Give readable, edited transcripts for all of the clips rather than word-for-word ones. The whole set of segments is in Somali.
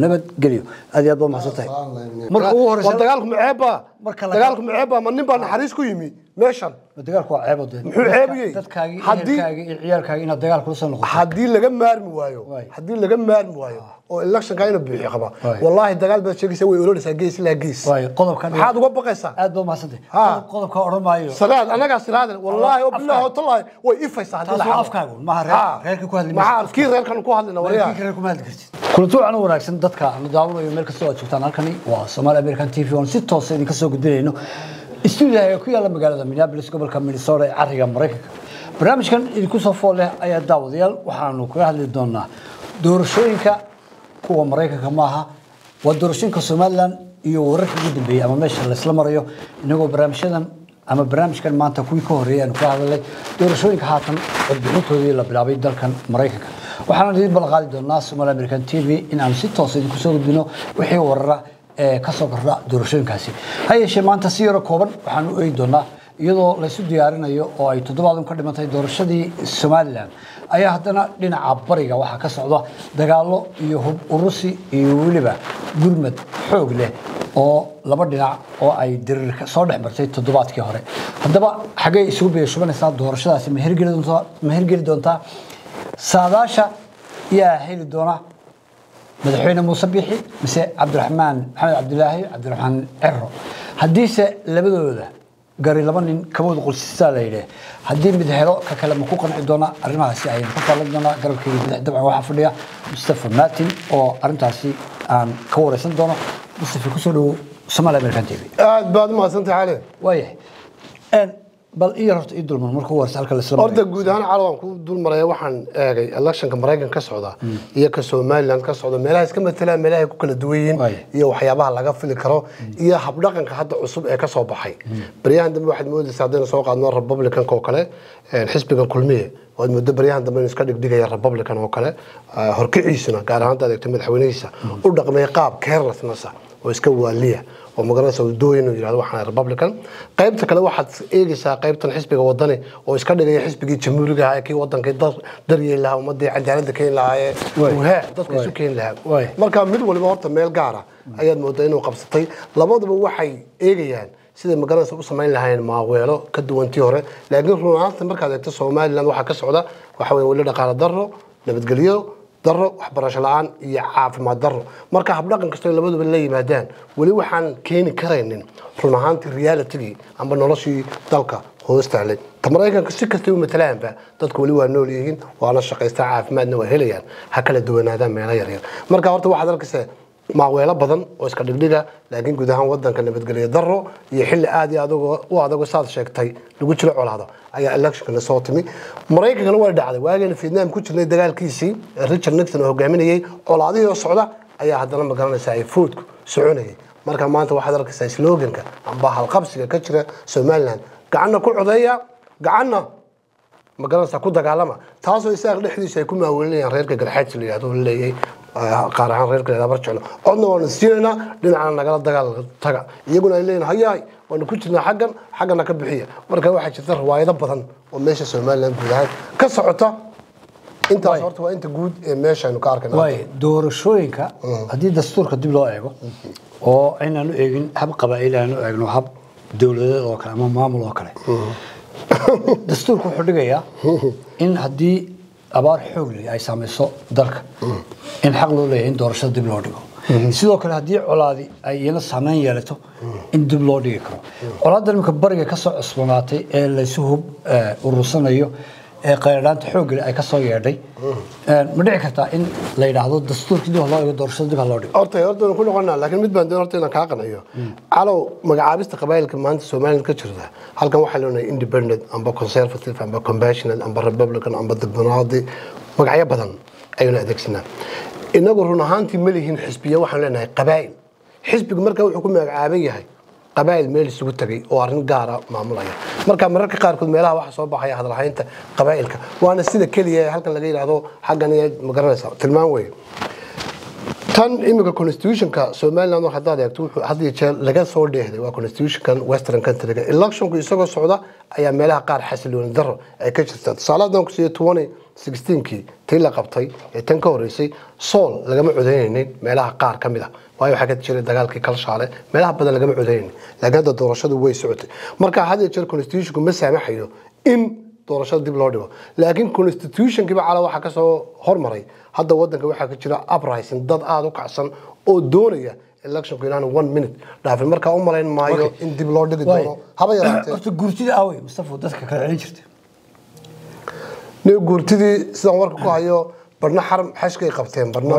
Nabadgelyo, aad iyo aad baa mahadsantahay. Marka ugu horeysa, War dagaalku maceebba? Marka la- Dagaalku maceebba? Ma nin baa naxariis ku yimi meeshan? Dagaalku waa ceeb oo dee. Muxuu ceeb yahay? Dadkaagii, Haddii- ehelkaagii iyo ciyaalkaagii inaad dagaal kula soo noqoto. Haddii laga maarmi waayo, Waay. haddii laga maarmi waayo oo electionka ina buuxi qaba, Waay. wallaahi dagaal baad sheegaysa, way ololeysaa gees ilaa gees. Waayo qodobkan Maxaad uga baqaysaa? Aad baa mahadsantahay. Ha. Qodobka odhan maayo. Sanaad anagaa siraadin, wallaahi oo bilaahi oo tallaahi way ifaysaa haddii Taas la waa xado. afkaagu, maaha reer- Ha. reerka ku hadli maysid. Maxaa kii reerkan ku hadlina waryaa? Reerkii ku mahadli kartid. Kulanti wacan oo wanaagsan dadka na daawanayo meel kastoo aad joogtaan. Halkani waa Somali American TV oon si toosa idinka soo gudbinayno stuudiyaha ee ku yaalla magaalada Minneapolis, gobolka Minnesota ee cariga Maraykanka. Barnaamijkan idinku soo fool leh ayaa, daawadayaal, waxaanu kaga hadli doonaa doorashooyinka kuwa Maraykanka maaha, waa doorashooyinka Somaliland iyo wararka ugu dambeeyey ama meesha laysla marayo, inagoo barnaamijyadan ama barnaamijkan maanta kuwii ka horreeyay aanu ka hadalnay doorashooyinka haatan codbixintoodii la bilaabay dalkan Maraykanka. Waxaan idin ballan qaadi doonaa Somali American TV in aanu si toosa idinku soo gudbino wixii warara ee ka soo kordha doorashooyinkaasi. Ha yeeshee maanta si yaro kooban waxaanu u eegi doonaa, iyadoo laysu diyaarinayo oo ay toddobaadun ka dhimantay doorashadii Somaliland, ayaa haddana dhinaca bariga waxaa ka socda dagaallo iyo hub urusi iyo weliba gurmad xoog leh oo laba dhinac oo ay diriir soo dhex martay toddobaadkii hore. Haddaba xaggay isugu biyo shubanaysaa doorashadaasi? Ma hirgeli doontaa? Ma hirgeli doontaa? Saadaasha yaa heli doona, madaxweyne Muuse Biixi mise Cabdiraxmaan Maxamed Cabdilaahi Cabdiraxmaan Cero? Haddiise labadooda gari laba nin kabooda qolsisaa la yidhi, haddii mid helo ka kale ma ku qanci doona? Arrimahaasi ayaan ku faalan doonaa. Garabkeyga bidix dabcan waxaa fadhiya Mustafa Martin oo arrintaasi aan ka wareysan doono. Mustafa, kusoo dhowow Somali American TV. Aad baad u mahadsantahay, Cali. Waayahay. Bal iyo horta ii dulman marka ugu horeysa halka laisla Horta marayo. Guud ahaan, cali, waan ku dul maraya. Waxaan eegay electionka Maraykan ka socda iyo ka Somaliland ka socda, meelaha iska matalaan, meelaha ay ku kala duwan yihiin Waay. iyo waxyaabaha laga fili karo iyo habdhaqanka hadda cusub ee ka soo baxay baryahan dambe. Waxaad moodaysaa haddaynu soo qaadno Republicanka oo kale, xisbigan Kulmiye waad muddo baryahan dambe inuu iska dhigdhigaya Republican oo kale, horkiciisuna gaar ahaan haddaad eegto madaxweynihiisa u dhaqmay qaab carelessness ah oo iska waaliya oo magaranaysa uu dooyo inuu yidhahdo waxaan Republican. Qaybta kale waxaad eegaysaa qaybtan xisbiga Wadani oo iska dhigaya xisbigii jamhuuriga ahaa ee kii wadankii daryeeli lahaa, ummadii cadaaladda keeni lahaa ee wuhaa dadka isu keeni lahaa. Marka mid waliba horta meel gaara ayaad moodaa inuu qabsatay. Labaduba waxay eegayaan siday magaranaysa u samayn lahaayeen maaweelo ka duwan tii hore. Laakiin run ahaanta markaad eegto Somaliland waxaa ka socda waxa weeye weli dhaqaale darro, nabadgelyo darro, waxbarasho la-aan iyo caafimaad darro. Marka habdhaqan kastoo labaduba la yimaadaan weli waxaan keeni karaynin run ahaantii realitygii amba noloshii dalka hoos taallay. Ta Maraykanka si kastay u matalaanba dadku weli waa nool yihiin, waana shaqaystaa, caafimaadna waa helayaan, ha kala duwanaadaan meelo yaryar. Marka horta waxaad arkaysaa maaweelo badan oo iska dhigdhiga, laakiin guud ahaan wadanka nabadgelyo darro iyo xilli aad iyo aad u adago saad sheegtay lagu jiro colaado ayaa electionkana soo timi. Maraykankana way dhacday waagayna Vietnam ku jirnay dagaalkiisii ee Richard Nixon oo hogaaminayay, colaadihii oo socda ayaa haddana magaranaysaa ay foodku soconayay. Marka maanta waxaad arkaysaa sloganka amba halqabsiga ka jira Somaliland: gacanna ku codeeya, gacanna magaranaysaa ku dagaalama, taasoo isaaq dhexdiisa ay ku maawelinayaan reerka Garxaajis la yidhahdo oo la leeyahay, qaar ahaan reerka la yidhahdo Barjeclo codna waanu siinaynaa, dhinacna nagala dagaal taga, iyaguna ay leeyihin hayaay waanu ku jirnaa xaggan, xaggana ka bixiya. Marka waxaa jirta riwaayado badan oo meesha Somaliland guud ahaan ka socota. Intaas horta waa inta guud ee meesha aynu ka arkayna. Waayo doorashooyinka haddii dastuurka dib loo eego oo aynaan u eegin hab qabaa'il, aan u eegno hab dowladeed oo kale ama maamul oo kale, dastuurku wuxuu dhigayaa in haddii abaar xoog leh ay saamayso dalka in xaq loo leeyahay in doorashada dib loo dhigo. Sidoo kale haddii colaadi ay iyana saameyn yeelato in dib loo dhigi karo. Colaadda imika bariga ka soo cusbanaatay ee laysu hub urursanayo ee khayraadhaanta xoogga leh ay ka soo yeedhay, ma dhici kartaa in la yidhaahdo dastuurkii dib ha loo dhigo, doorashada dib ha loo dhigo? Horta waan ku noqonaa, laakiin mid baan doon horta inaan kaa qanciyo, calow. Magacaabista qabaa'ilka maanta Somaliland ka jirta halkan waxaa leenahay independent amba conservative amba compassionate amba republican amba dimuqraadi, magacyo badan ayaynu adeegsanaa. Inagu run ahaantii ma lihin xisbiya, waxaan leenahay qabaa'il. Xisbigu marka wuxuu ku magacaaban yahay qabaa'il meel isugu tagay oo arrin gaara maamulaya. Marka mararka qaarkood meelaha waxa soo baxaya hadalhaynta qabaa'ilka, waana sida keliya ee halkan laga yidhaahdo xaggan iyo magaranaysa tilmaan weeye. Tan iminka constitutionka Somaliland haddaad eegto, wuxuu had iyo jeer laga soo dheehday waa constitutionkan western countryga. Electionku isagoo socda ayaa meelaha qaar xasilooni darro ay ka jirtaa. Tusaale haddaan ku siiyo, 2016kii tii la qabtay ee tan ka horreysay, Sool lagama codeynaynin meelaha qaar ka mid ah, waayo waxaa ka jiray dagaalkii Kalshaale, meelaha badan lagama codeynaynin, laakiin hadda doorashadu way socotay. Marka had iyo jeer constitutionku ma saamaxayo in doorashada dib loo dhigo, laakiin constitutionkiiba cala waxaa ka soo hormaray hadda wadanka waxaa ka jira uprising, dad aada u kacsan oo doonaya electionku inaanu one minute dhaafin. Markaa u malayn maayo in dib loo dhigi doono, haba yaraatee. Horta guurtida aawey, Mustafa, dadka kala celin jirta? Nin guurtidii sidaan warka ku hayo, barna xaram xashkay qabteen, barna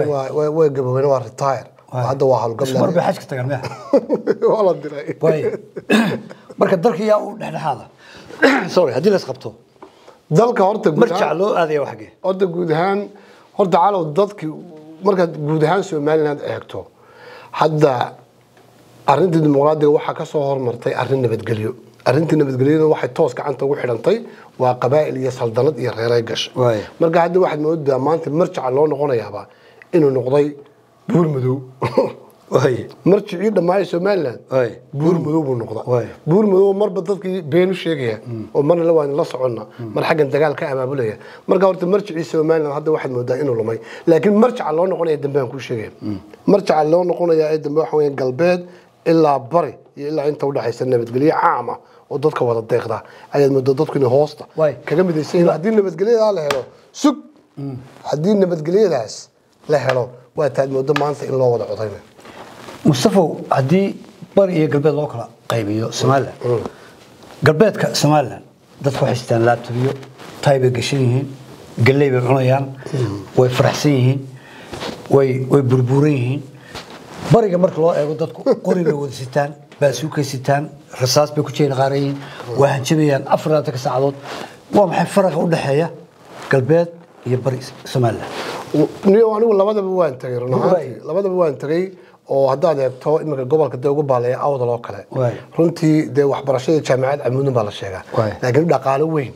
way gaboobeen, waa retire, hadda waa howlgab. Mar bay xajka tagaan miya? Waa la diray. Waay, marka dalka yaa u dhexdhexaada? Sorry, haddii la isqabto dalka horta guud marjac loo aadaya waa xagee? Horta guud ahaan, horta calow, dadki markaad guud ahaan Somaliland eegto, hadda arrintii dimuqraadiga waxaa ka soo hormartay arrin nabadgelyo. Arrintii nabadgelyada waxay toos gacanta ugu xidhantay waa qabaa'il iyo saldanad iyo reeray gashay. Marka hadda waxaad moodaa maanta marjaca loo noqonayaaba inuu noqday Buur Madow. Marjicii dhammaay Somaliland Buur Madow buu noqda. Buur Madow marba dadkii been u sheegaya oo marna la waan la soconna, mar xaggan dagaal ka abaabulaya. Marka horta marjicii Somaliland hadda waxaad moodaa inuu lumay, laakiin marjaca loo noqonaya dambe aan kuu sheegaya, marjaca loo noqonaya ee dambe waxa weeye galbeed ilaa bari iyo ilaa inta udhexaysa nabadgelyo caam ah oo dadka wada deeqda ayaad moodaa dadku inay hoosta kaga midaysan yihiin. Haddii nabadgelyadaa la helo, sug, haddii nabadgelyadaas la helo, waa taad moodo maanta in loo wada codaynayo. Mustafow, haddii bari iyo galbeed loo kala qaybiyo Somaliland, galbeedka Somaliland dadku waxay sitaan laptopyo, tay bay gashan yihiin, galley bay cunayaan, way faraxsan yihiin, way burburan yihiin. Bariga marka loo eego, dadku qori bay wada sitaan, baasuukay sitaan, rasaas bay ku jeen qaaran yihiin, waa hanjabayaan 24-ka saacadood. Waa maxay faraqa u dhexeeya galbeed iyo bari Somaliland? Niyo, anigu labadaba waan tagay run ahaantii, labadaba waan tagay. Oo haddaad eegto iminka gobolka dee ugu baaleeya Awdal oo kale, runtii dee waxbarashada jaamacad Camuudin baa la sheegaa, laakiin dhaqaalo weyn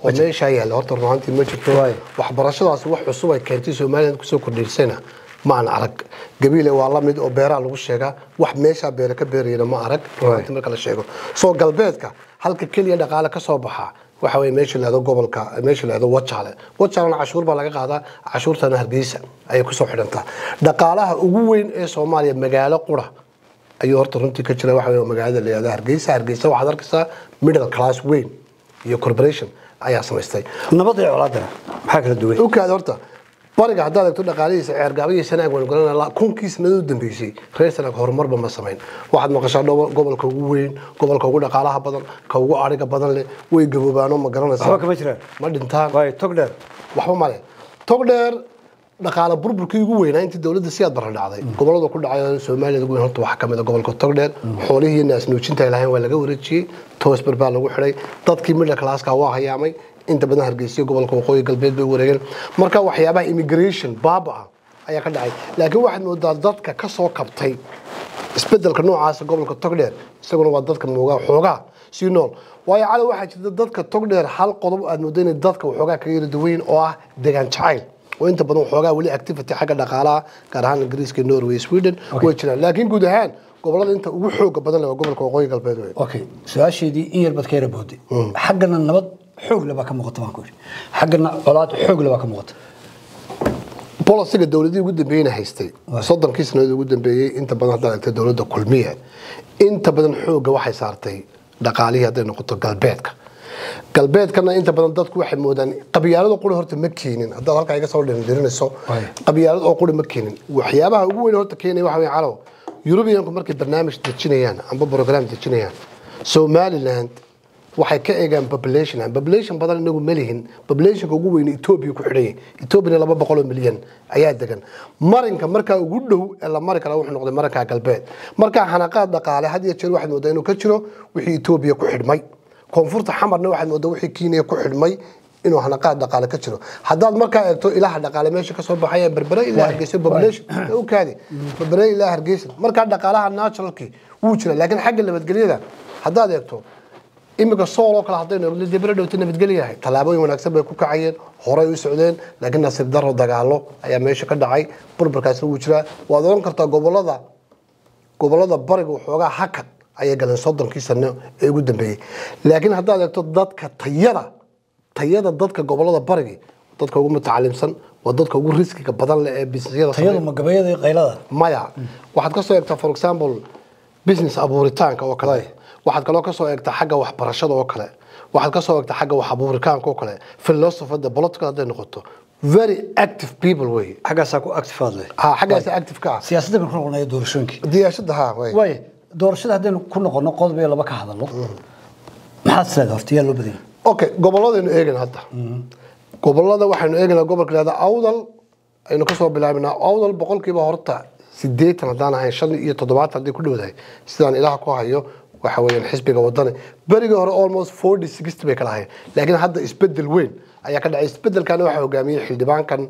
oo meeshaa yaalla horta run ahaantii ma jirto. Waxbarashadaasi wax cusub ay keentay Somaliland kusoo kordhiysayna ma aan arag. Gabiile waa la mid oo beeraha lagu sheegaa, wax meeshaa beere ka beerayana ma arag run ahaantii marka la sheego. Soo galbeedka halka keliya dhaqaale ka soo baxaa waxa weeye meesha la yidhahdo gobolka, meesha la yidhahdo Wajaale. Wajaalena cashuur baa laga qaadaa, cashuurtana Hargeysa ayay kusoo xidhantaa. Dhaqaalaha ugu weyn ee Soomaaliya magaalo qura ayuu horta runtii ka jira, waxa weeye magaalada la yidhahdo Hargeysa. Hargeysa waxaad arkaysaa middle class weyn iyo corporation ayaa samaystay. Nabad iyo colaadana maxaa kala duwan? Ukaad horta bariga haddaad eegto dhaqaalihiisa, Ceergaabo iyo Sanaag waynu garanaa, kunkii sanadii u dambeysay reer Sanaag horumarba ma samayn. Waxaad maqashaa gobolka ugu weyn, gobolka ugu dhaqaalaha badan, ka ugu ariga badan leh, way gaboobaano, ma garanaysaa? Waxba kama jiraan. Ma dhintaan. Waay, Togdheer? Waxba male. Togdheer dhaqaale burburkii ugu weynaa intii dowladda Siyaad Barre dhacday gobolada ku dhacay Soomaaliya ugu weyn horta waxaa ka mid ah gobolka Togdheer. Xoolihii naasnuujinta ay lahayn waa laga wareejiyey, toosbar baa lagu xidhay, dadkii middle classka waa hayaamay, inta badan Hargeysa, gobolka waqooyi galbeed bay wareegeen. Marka waxyaabaha immigration baaba ah ayaa ka dhacay, laakiin waxaad moodaa dadka ka soo kabtay isbedelka noocaasa gobolka Togdheer isaguna waa dadka moogaa xoogaa sii nool. Waayo cali, waxaa jirta dadka Togdheer hal qodob aad moodo inay dadka waxoogaa kaga yara duwan oo ah degaan jacayl, oo inta badan waxoogaa weli activity xagga dhaqaalaha, gaar ahaan Ingiriiska, Norway, Sweden, way jiraan, laakiin guud ahaan gobolada inta ugu xooga badan leh waa gobolka waqooyi galbeed wey. Okay, su-aasheedii in yar baad ka yara booday. Xaggana nabad xoog le baa ka muuqata baan ku yidhi, xaggana colaad xoog le baa ka muuqata. Policyga dowladihii ugu dambeeyeyna haystay 30-kii sanadood ugu dambeeyey, inta badan haddaad eegto dowladda Kulmiye inta badan xoogga waxay saartay dhaqaalihii hadday noqoto galbeedka. Galbeedkana inta badan dadku waxay moodaan qabyaalada quri horta ma keenin. Haddaad halkaa iga soo dhirindhirinayso, qabyaalad oo quri ma keenin. Waxyaabaha ugu weyn horta keenaya waxa weeye, calow, Yurubiyanku markay barnaamij dejinayaan amba program dejinayaan Somaliland waxay ka eegaan population. Population badan inagu ma lihin. Populationka ugu weyn Ethiopia ku xidhan yahay, Ethiopia 200 milyan ayaa degan. Marinka markaa ugu dhow ee la mari kara wuxuu noqday marinka galbeed. Markaa xanaqaad dhaqaale had iyo jeer waxaad moodaa inuu ka jiro wixii Ethiopia ku xidhmay. Koonfurta Xamarna waxaad moodaa wixii Kenya ku xidhmay inuu hanaqaad dhaqaale ka jiro. Haddaad markaa eegto ilaha dhaqaale meesha kasoo baxaya, Berbere ilaa Hargeysa population u kaadi, Berbere ilaa Hargeysa, markaa dhaqaalaha naturalki wuu jira, laakiin xagga nabadgelyada haddaad eegto Iminka Sool oo kale haddaynu eegno, dee bere dhowta nabadgelyahay, tallaabooyin wanaagsan bay ku kacayeen, horay u socdeen, laakiin nasiib darro dagaalo ayaa meesha ka dhacay, burburkaasna wuu jiraa. Waad oran kartaa gobolada bariga waxoogaa hakad ayay galeen 30kii sano ee ugu dambeeyey. Laakiin haddaad eegto dadka tayada dadka gobolada barigi, dadka ugu mutacalimsan waa dadka ugu riskiga badan leh ee businessyada. Tayadu ma gabayada iyo qaylada? Maya, waxaad ka soo eegtaa, for example, business abuuritaanka oo kale. Waxaad kaloo ka soo eegtaa xagga waxbarashada oo kale. Waxaad ka soo eegtaa xagga wax abuuritaanka oo kale, philosophy, political hadday noqoto, very active people wey. Xaggaasaa ku active aad leh. Ha, xaggaas active ka ah. Siyaasadda baynu ku noqonaya, doorashooyinkii. Diyaashada, ha, way. Waaye, doorashada haddaynu ku noqono, qodob iyo laba ka hadalno, maxaad is leedahay horta yaa loo badan yahay? Okay, gobolladaynu eegana hadda. Gobolada waxaynu eegaynaa, gobolka lahada Awdal aynu kasoo bilaabinaa. Awdal boqolkiiba horta 80, haddaan ahayn 75 haddii ku dhowdahay, sidaan ilaah ku hayo, waxa weeyaan xisbiga Wadani. Berigii hore almost 40 60 bay kala ahayn, laakiin hadda isbedel weyn ayaa ka dhacay. Isbedelkana waxaa hogaamiyey xildhibaankan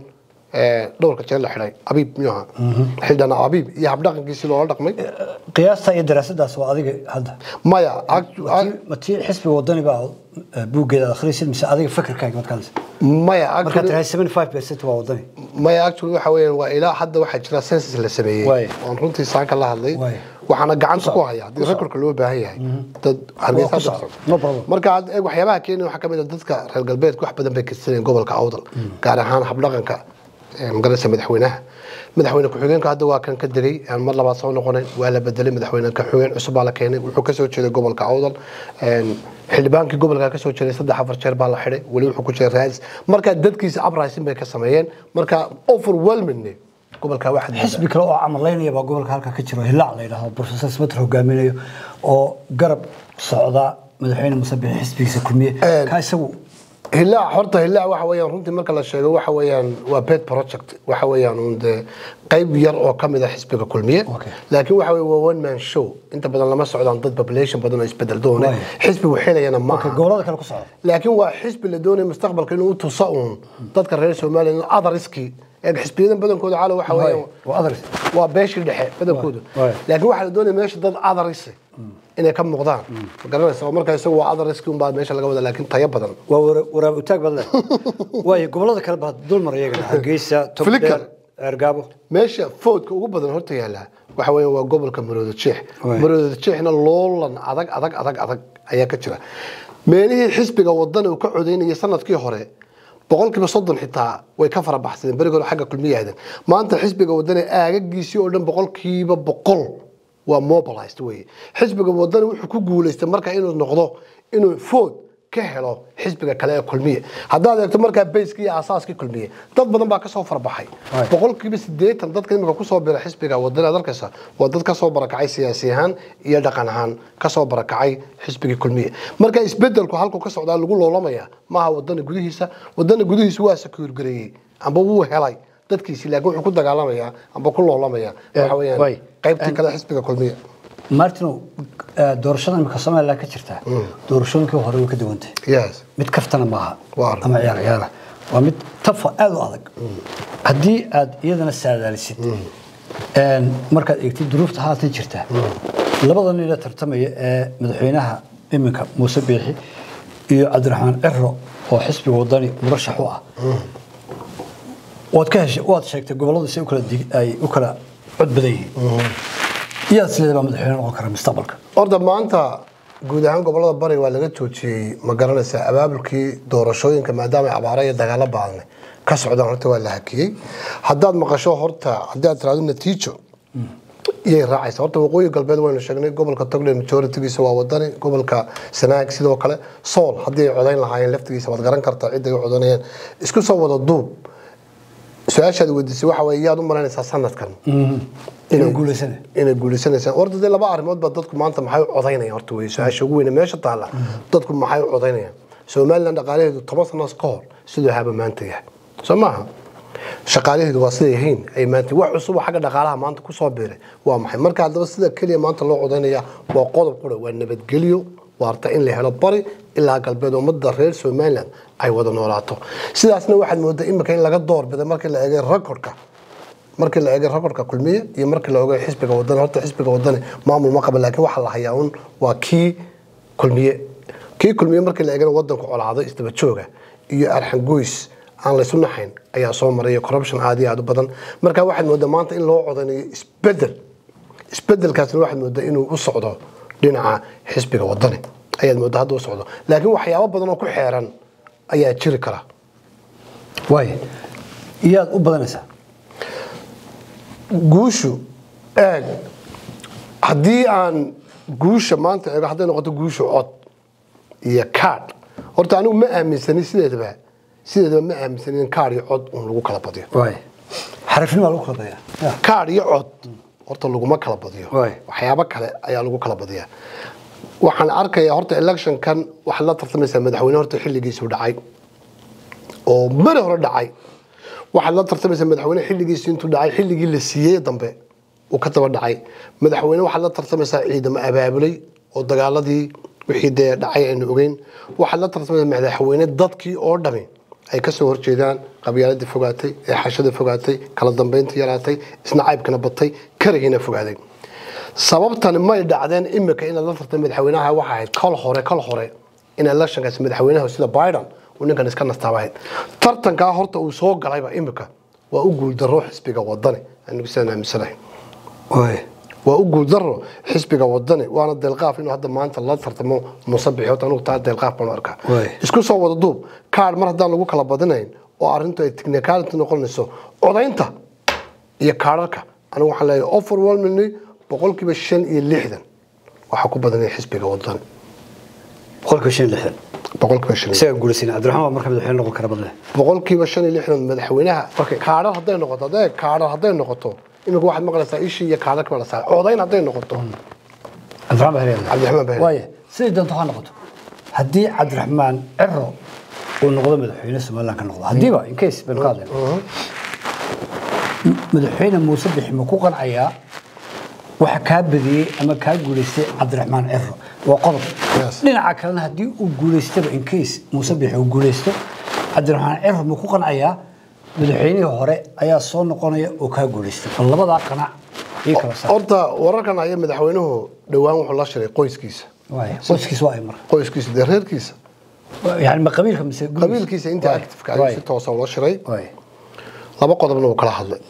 dhowrka jeer la xidhay, Abiib miyuu ahaa, xildhibaan Abiib, iyo habdhaqankiisii loola dhaqmay. Qiyaasta iyo daraasadaas waa adiga hadda? Maya. Ma tii xisbiga Wadani baa buuggeeda aad akhrisid mise adiga fikirkaaga maad ka hadlaysa? Maya. Markaad tirahay 75% waa Wadani. Maya, actually waxa weeyaan waa ilaa hadda waxaa jira census la sameeyey oon runtii saanka la hadlay. Waxaana gacanta ku haya haddii recordka loo baahan yahay dad Hargeysa Waa ku dirsan. No problem. Marka hadda eeg, waxyaabaha keenaya waxaa ka mid ah dadka reer galbeedka wax badan bay kadsanayeen gobolka Awdal, gaar ahaan habdhaqanka magaranaysa madaxweynaha, madaxweyne ku-xigeenka. Hadda waa kan ka degay aan mar labaad soo noqonayn, waa la bedelay, madaxweyne ku-xigeen cusub baa la keenay, wuxuu kasoo jeeday gobolka Awdal. Xildhibaankii gobolka kasoo jeeday saddex afar jeer baa la xidhay, weli wuxuu ku jiray raadis. Marka dadkiisa uprising bay ka sameeyeen. Marka overwhelmingly gobolka waxaad moodaa- Xisbi kale oo camalaynaya baa gobolka halka ka jiro, Hilaac la yidhaahdo, Professor Samater hogaaminayo oo garab socda madaxweyne Muuse Bixi, xisbigiisa Kulmiye. Ka isagu? Hilaac, horta Hilaac waxa weeyaan, runtii marka la sheego, waxa weeyaan waa pet project, waxa weeyaan un dee qayb yar oo ka mid ah xisbiga Kulmiye. Laakiin waxa weeye waa one man show, inta badan lama socdaan dad population badan oo isbedel doona. Xisbigu xilayana ma aha. Gobolada kale ku socda. Laakiin waa xisbi la doonaya mustaqbalka inuu u tuso uun dadka reer Soomaaliya in otherskii ee xisbiyadan badankooda calo waxa weeyaan waa others. Waa beeshii dhexe badankoodu. Laakiin waxaa la doonaya meesha dad others inay ka muuqdaan, ma garanaysa? Oo marka isagu waa otherskii unbaa meesha laga wada, laakiin tayo badan. Waa waraab utaag baad leh. Waayo, gobolada kale baa dul mar iyagana, Hargeysa, Togdheer, Flickr. Ceergaabo. Meesha foodka ugu badan horta yaala waxa weeye waa gobolka Marooda Jeex. Marooda Jeexna loolan adag adag adag adag ayaa ka jira. Meelihii xisbiga Wadani uu ka codeynayay sanadkii hore 30% xitaa way ka fara baxsadeen, berigii hore xagga Kulmiye ahaydeen. Maanta xisbiga Wadani aagagiisii oo dhan 100% waa mobilized weye. Xisbiga Wadani wuxuu ku guuleystay marka inuu noqdo inuu food ka helo xisbiga kale ee Kulmiye. Haddaad eegto markaa bayskii iyo asaaskii Kulmiye, dad badan baa kasoo farbaxay. 80% dadka imika kusoo bira xisbiga Wadani aad arkaysa waa dad kasoo barakacay siyaasi ahaan iyo dhaqan ahaan, kasoo barakacay xisbigii Kulmiye. Marka isbedelku halkuu ka socdaa lagu loolamaya maaha Wadani gudihiisa. Wadani gudihiisa waa secure gareeyey amba wuu helay dadkiisii, laakiin wuxuu ku dagaalamayaa amba ku loolamaya waxa weeyaan qaybtii kale xisbiga Kulmiye. Martino, doorashada imika Somaliland ka jirta doorashooyinkii hore way ka duwantay. Mid kaftana maaha ama ciyaar ciyaara, waa mid tafa aad u adag. Haddii aad iyadana saadaalisid, markaad eegtid duruufta haatan jirta, labada nin ee tartamaya ee madaxweynaha iminka Muuse Biixi iyo Cabdiraxmaan Ciro oo xisbiga Wadani murashax u ah, waad ka heshay, waad sheegtay gobolladu si u kala ay u kala cod badan yihiin, iyaad sideed baa madaxweyne noqon kara mustaqbalka? Horta maanta guud ahaan gobolada bariga waa laga joojiyey, ma garanaysaa, abaabulkii doorashooyinka, maadaama ay abaaro iyo dagaalo badan ka socdaan. Horta waa la hakiyey. Haddaad maqasho horta, haddii aad tiraahdo natiijo iyay raacaysa, horta waqooyi galbeed waynu sheegnay, gobolka Togdheer majoritygiisa waa Wadani, gobolka Sanaag sidoo kale, Sool haddii ay codayn lahaayeen laftigiisa waad garan kartaa cidday u codanayeen. Isku soo wada duub, su-aashaad weydiisay waxa weeye yaad u malaynaysaa sanadkan inuu guuleysanay? Inay guuleysanaysaa. Horta dee laba arrimood baa dadku maanta maxay u codaynayaan, horta wey su-aasha ugu weyne meesha taalla. Dadku maxay u codaynayaan? Somaliland dhaqaalaheedu 10 sano ka hor siduu ahaaba maanta yahay, soo maaha? Shaqaalaheedu waa siday yihiin ay maanta. Wax cusub oo xagga dhaqaalaha maanta kusoo biiray waa maxay? Marka haddaba sida keliya maanta loo codaynaya waa qodob qura, waa nabadgelyo waarta in la helo bari ilaa galbeed, ummadda reer Somaliland ay wada noolaato. Sidaasna waxaad moodaa imika in laga doorbiday markii la eegay recordka, markii la eegay recordka Kulmiye iyo markii la eegay xisbiga Wadani. Horta xisbiga Wadani maamul ma qaba, laakiin waxa la hayaa un waa kii Kulmiye. Kii Kulmiye markii la eegana wadanku colaado isdaba jooga iyo arxangoys aan laysu naxayn ayaa soo maray, corruption aad iyo aad u badan. Marka waxaad moodaa maanta in loo codanayo isbedel, isbedelkaasna waxaad moodaa inuu u socdo dhinaca xisbiga Wadani ayaad moodaa hadda u socdo, laakiin waxyaabo badan oo ku xeeran ayaa jiri kara. Waay, iyaad u badanaysaa guushu? Eeg, haddii aan guusha maanta eego, hadday noqoto guusha cod iyo kaadh, horta anigu ma aaminsani, sideedaba ma aaminsani in kaadh iyo cod un lagu kala badiyo. Waay, xarifnima lagu kala badiyaa. Kaadh iyo cod horta laguma kala badiyo, waxyaabo kale ayaa lagu kala badiyaa. Waxaan arkayaa horta electionkan waxaad la tartamaysaa madaxweyne horta xilligiisu dhacay oo mari hore dhacay. Waxaad la tartamaysaa madaxweyne xilligiisu intuu dhacay, xilligii la siiyey dambe uu ka daba dhacay. Madaxweyne waxaad la tartamaysaa ciidamo abaabulay oo dagaaladii wixii dee dhacay aynu ogeyn. Waxaad la tartamaysaa madaxweyne dadkii oo dhami ay ka soo horjeedaan, qabyaaladii fogaatay, eexashada fogaatay, kala dambeynta yaraatay, isna caybkana batay, karahiina fogaaday. Sababtani may dhacdeen imika inaad la tartay madaxweynaha, waxa ahayd kol hore in electionkaasi madaxweynaha sida Biden uu ninkan iska nastaaba ahayd. Tartankaa horta uu soo galayba imika waa u guuldaro xisbiga Wadani, anigu sidaan aaminsanahay. Waa u guuldaro xisbiga Wadani, waana deelqaaf inuu hadda maanta la tartamo Musabixi. Horta anigu taa deelqaaf baan u arkaa. Isku soo wada duub, kaadh mar haddaan lagu kala badinayn oo arrintu ay technicality noqonayso, codaynta iyo kaadharka, anigu waxaan leeyahay overwhelmingly 65% waxaa ku badanaya xisbiga Wadani. 65%? 5%. Isaga guulaysan Cabdiraxmaan waa marka madaxweyne noqon kara badle. 65% madaxweynaha. Kaadhar hadday noqoto, hadday kaadhar hadday noqoto, imika waxaad maqlaysaa ishii iyo kaadharka baa la saaray. Codayn hadday noqoto, Cabdiraxmaan baa helaya. Cabdiraxmaan baa helaya. Waaya, sidii doonto ha noqoto, haddii Cabdiraxmaan Ciro uu noqdo madaxweyne Somaliland ka noqdo, haddiiba in case baynu ka hadlayna, madaxweyne Muuse Bixi ma ku qancayaa waxa kaa badiyey ama kaa guulaystay Cabdiraxmaan Ciro? Waa qodob. Dhinaca kalena, haddii uu guulaystaba, in case Muuse Bixi uu guulaysto, Cabdiraxmaan Ciro ma ku qancayaa madaxweynihii hore ayaa soo noqonaya oo kaa guulaystay? Bal labadaa qanac ii kala saar. Horta wararkan ayaa madaxweynuhu dhowaan wuxuu la shiray qoyskiisa. Waaya, qoyskiisa waa ay marka? Qoyskiisa dee, reerkiisa. Yani ma qabiilka mise gurigiisa? Qabiilkiisa inta active-ka ayuu si toosa ula shiray. Laba qodobna uu kala hadlay.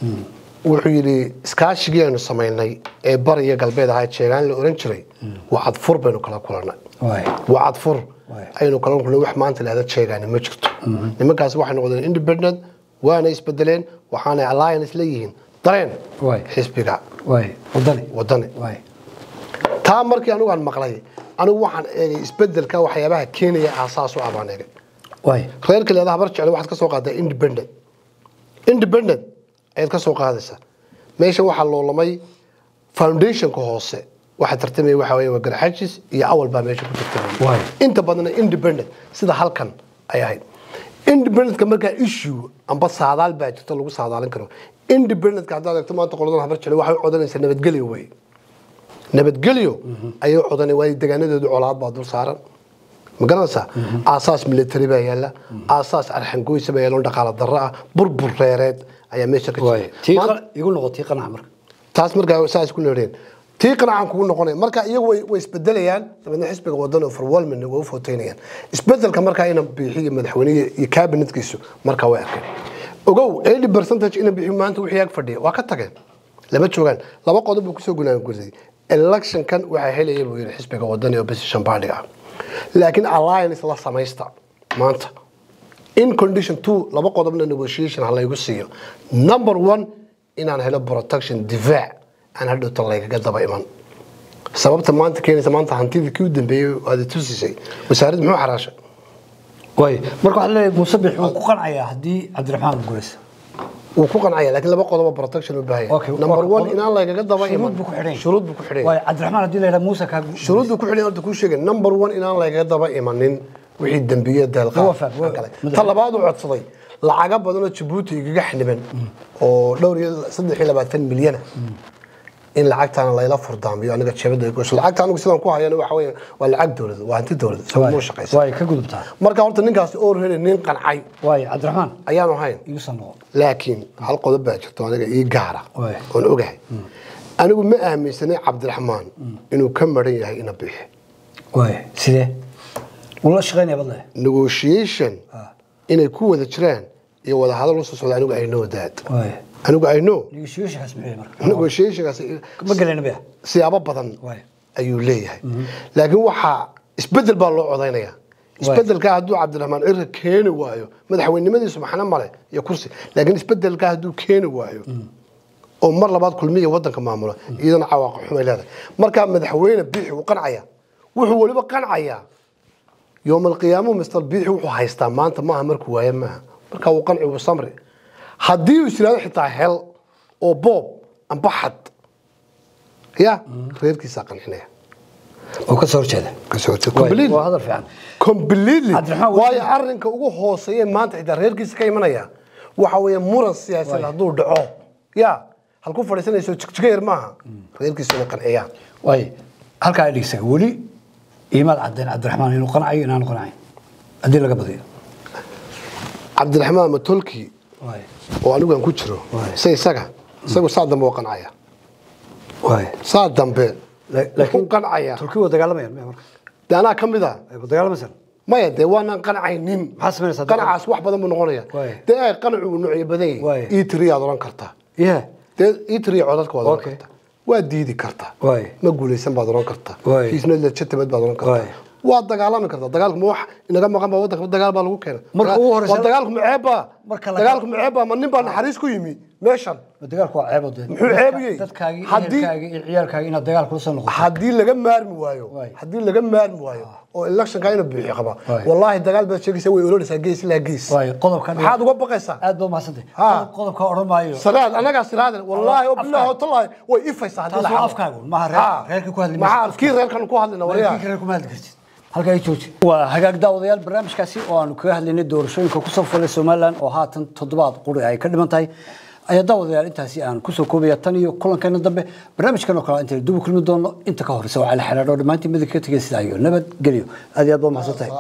Wuxuu yidhi iskaashigii aynu samaynay ee bari iyo galbeed ahaa, Jeegaan la oran jiray, wacad fur baynu kala kulannay. Wacad fur aynu kala kulannay. Wax maanta lahada Jeegaani ma jirto. Nimankaasi waxay noqdeen independent, waana isbedeleen, waxaanay alliance leeyihiin dareen xisbiga Wadani. Wadani. Taa markii anigu aan maqlay, anigu waxaan eegay isbedelka waxyaabaha keenaya aasaas u ah baan eegay. Reerka leedaha Habar Jecel waxaad ka soo qaadaa independent, independent ayaad ka soo qaadaysaa. Meesha waxaa loolamay foundationka hoose, waxa tartamaya waxa weeye waa Garxajis iyo Awal baa meesha ku tartamaya. Inta badana independent sida halkan ay ahayd independentka. Markaa issue amba saadaal baa jirta lagu saadaalin karo independentka. Haddaad eegto maanta qoladan Habar Jecel waxay u codanaysaa nabadgelyo wey, nabadgelyo ayay u codanay, waayo deegaanadoodu colaad baa dul saaran, ma garanaysaa? Aasaas military baa yaalla, aasaas arxangoysa baa yaalla oo dhaqaala darro ah, burbur reereed ayaa meesha ka jira. Tii igu noqo tii qanaca marka. Taas markaa saas ku leereen, tii qanacaan kugu noqonaya. Marka iyagu way isbedelayaan, dabeedna xisbiga Wadan oo overwhelming way u footeynayaan isbedelka. Markaa ina Biixiyo madaxweynihi iyo cabinetkiisu markaa way arkeen. Ogow, 80% ina Biixiyo maanta wixii ag fadhiya waa ka tageen, lama joogaan. Laba qodob buu kusoo gunaanguday. Electionkan waxaa helaya buu yidhi xisbiga Wadani oo opposition party ah, laakiin alliance la samaysta maanta in condition two, laba qodobna negotiation ha laygu siiyo. Number one, inaan helo protection, difaac aan hadhowta laygaga daba iman. Sababta maanta keenaysa maanta hantidii kii u dambeeyey aad i tusisay wasaaradda muxuu xaraashay. Waay, marka waxaad leedahay Muuse Bixi wuu ku qancayaa haddii Cabdiraxmaan uu guulaysto. Wuu ku qancaya, laakiin laba qodob oo protection u baahan yahay. Number one, inaan laygaga daba iman. Shuruud buu ku xidhan yahay. Shuruud buu ku xidhan yahay. Waay, Cabdiraxmaan haddii la yidhaha Muuse kaa Shuruuddu ku xidhan horta kuu sheegay. Number one, inaan lagaga daba imanin wixii dembiye deelqaad Waa fahmay, kale. Ta labaad uu codsaday, lacago badan oo Jabuuti igaga xaniban oo dhowr iyo 23 milyan ah, in lacagtaana layla furdaamiyo, aniga jeebada ay goosho lacagta. Anigu sidaan ku hayana waxa weeye waa lacag dowlad, waa hanti dowlad, isagoo muu shaqaysa. Waay, ka gudubtaa. Marka horta ninkaasi already nin qancay Waay, Cabdiraxmaan ayaanu hayn. Igu soo noqo. Laakiin hal qodob baa jirto aniga ii gaara oon ogahay. Anigu ma aaminsanay Cabdiraxmaan inuu ka maran yahay ina Bixi. Waay, sidee? Wala shaqeynaya badle. Negotiation inay ku wada jiraan iyo wada hadal u soo socda, anigu I know that. Waay. Anigu I know. Negotiationkaas muxuu marka? Negotiationkaas ma galayna biya. Siyaabo badan Waay. ayuu leeyahay, laakiin waxaa isbedel baa loo codaynaya. Isbedelka hadduu Cabdiraxmaan Cire keeni waayo, madaxweynimadiisu maxna male iyo kursi, laakiin isbedelka hadduu keeni waayo oo mar labaad Kulmiya wadanka maamula, iyadana cawaaqib xumay leedahay. Marka madaxweyne Biixi wuu qancaya, wuxuu weliba qancayaa yowm alqiyaama. Mr Biixi wuxuu haystaa maanta maaha, markuu waaye maaha. Marka wuu qanci, wuu samri. Haddii uu is yidhahdo xitaa hel oo boob amba xad ya reerkiisaa qancinaya oo ka soo horjeeda. Kasoo horjeeda. Waay, Completely. Waa hadal fiican. Completely. Cabdiraxmaan, waayo arrinka ugu hooseeya maanta xitaa reerkiisa ka imanaya waxa weeye muran siyaasadeed hadduu dhaco, ya halku fadhiisanayso jigjiga yar maaha, reerkiisa inay qanciyaan. Waay, halkaa dhigsaga weli iimaad cadeen Cabdiraxmaan inuu qancayo inaanu qancayn haddii laga badiyo. Cabdiraxmaan Matolki Waay. oo anigu aan ku jiro Waay. se isagu saa dambe waa qancaya. Waay. Saa dambe laakiin wuxuu qancaya. Turki waa dagaalamayaan miya marka? Dee anaa ka mid a. Ay ku dagaalamaysan. Maya, dee waanaan qancaynin. Maxaa samaynaysaa? Qancaas wax badan buu noqonaya. Waay. Dee ay qancu uu noocyo badan Waay. yahay. Ii tiriyaad odhan kartaa. Yeah. Dee ii tiriya codadka waad odhan Okay. kartaa, waa diidi kartaa, Waay. ma guulaysan baad odhan kartaa, Waay. he's not legitimate baad odhan Waay. kartaa, waa dagaalami kartaa. Dagaalku ma wax inaga maqan baa? Waddanka dagaal baa lagu keena. Marka ugu horeysa- waa dagaalku ma ceeb baa? Marka la- Dagaalku ma ceeb baa? Ma nin baa naxariis ku yimi meeshan? Dagaalku waa ceeb oo dee. Muxuu ceebiyey? Dadkaagii, Haddii- ehelkaagii iyo ciyaalkaagii inaad dagaal kula soo noqoto. Haddii laga maarmi waayo, Waay. haddii laga maarmi waayo oo electionka inuu buuxi qaba, Waay. wallaahi dagaal baad sheegaysaa, way ololeysaa gees ilaa gees. Waay, qodobkan Maxaad uga baqaysaa? Aad baa umahadsantay. Ha. Qodobka odhan maayo. Siraad anagaa siraadan, wallaahi oo bilaahi oo tallaahi, way ifaysaa haddii Taas la waa xado. afkaagu, maaha reer- Ha. reerkii ku hadli maysid. Maxaa kii reerkan ku hadlina waryaa? Waryaa reer kuma hadli kartid. Halkaa i jooji. Waa hagaag daawadayaal, barnaamijkaasi oo aanu kaga hadlaynay doorashooyinka kusoo fulay Somaliland oo haatan toddobaad quri ay ka dhiman tahay ayaa daawadayaal intaasi aan kusoo koobaya. Tan iyo kulankeena dambe barnaamijkan oo kale intaynu dib u kulmi doono, inta ka horeysa waa Cali Xalaadho dhammaantiin midda kaga tegay sidaa iyo nabad gelyo. Aad iyo aad baa mahadsan tahay.